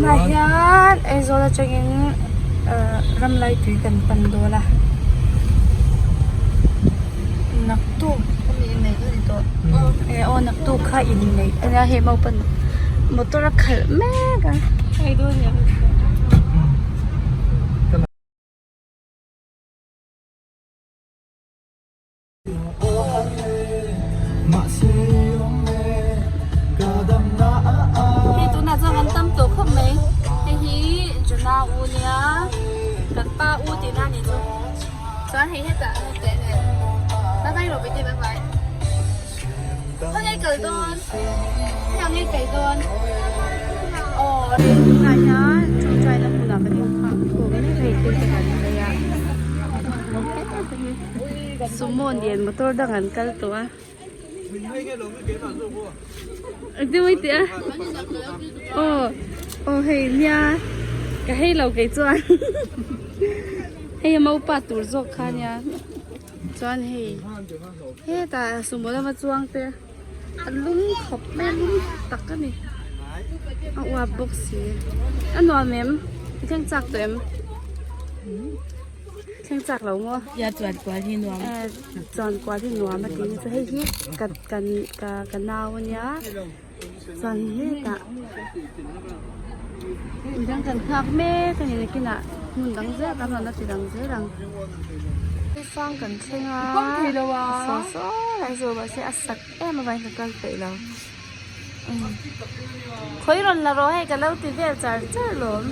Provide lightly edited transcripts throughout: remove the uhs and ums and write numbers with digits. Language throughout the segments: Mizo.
Tunah hian Aizawl atangin ramlai tui kan pan dawn a, naktuk aw naktuk kha inneih a nia hei mau pawn motor a khalh mek a. Hei tunah chuan kan tam tawh khawp mai hei hi Jona u nia kan pa u tihna a nih chu chuan hei hetah hnute nen bye bye rawh bete bye bye khawnge kal dawn hei ang nge kal dawn aw tunah hian tawngtaina hmunah kan inkhak khawm mek a hei thil te kan lei a. Sumo nen motor dang an kal tawh a engtin mai tih a aw aw hei nia ka hei lo kei chuan hei a mopa tur zawk kha nia chuan hei hetah sumo lama chuang te a lum khawp mai a lum tak a ni a uap bawk si a nuam em i thleng chak tawh em. Thleng chak lo maw? Ya chuan kual hi nuam. Eh chuan kual hi nuam a ti chu hei hi ka kan ka ka nau a nia chuan hetah midang kan nghak mek a ni nakinah hmun dang zel kan rawn la ti dang zel ang. Fang kan thleng a saw saw lai chu mahse a sak em avangin ka kal peih lo. Khawi rawn la rawh hei ka lo ti vel char char lawm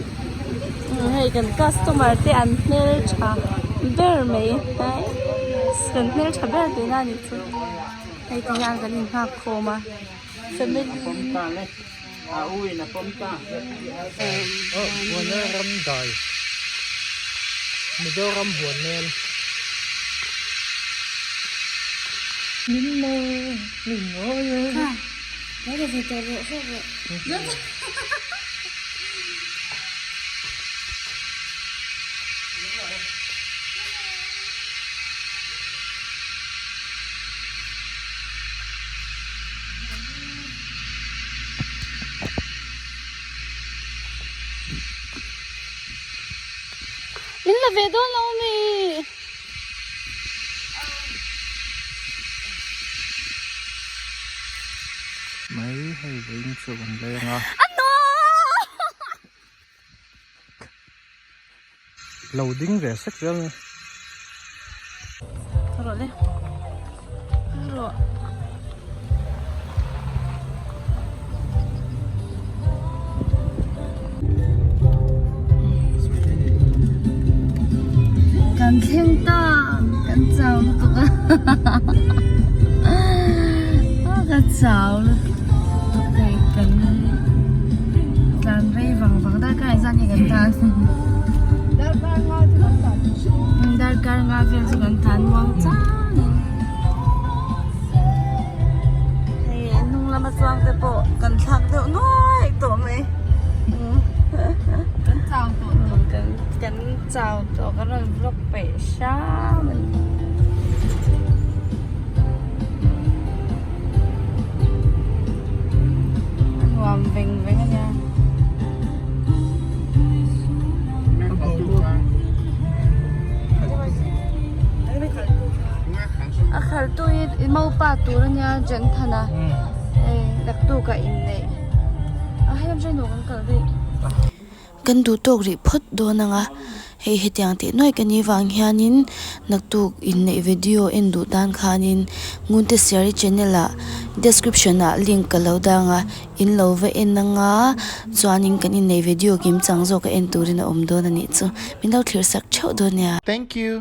hei kan customer te an hmeltha ber mai kan hmeltha ber tihna a nih chu hei ti hian kan inghak khawm a family Min la ve dawn lo mi. Mai hei vawiin chu kan leng a. Lo ding ve sek zel a ni. Rawh le. Rawh. Kan thleng ta kan chau lutuk a ka chau lutuk hei kan tlan rei vang vang darkar engzat nge kan tan darkar nga vel chu kan tan muang chang in hei a hnung lama chuang te pawh kan thlak deuh nuai tawh mai kan chau tawh tawh kan kan chau tawh kan rawn vlog peih hram a ni. A nuam veng veng a nia. A khaltu hi maupa tur a nia Jenthana hei naktuk ah inneih a hei lam hriat kan kal daih. Kan duh tawk rih phawt dawn ang a, hei hetiang teh nuai ka nih vang hianin naktuk inneih video en duh tan khanin Ngunte Siari channel ah description ah link ka lo dang a. In lo va en anga chuanin kan innei video kim chang zawk a en turin a awm dawn a nih chu. Min lo thlir sak theuh dawn nia. Thank you.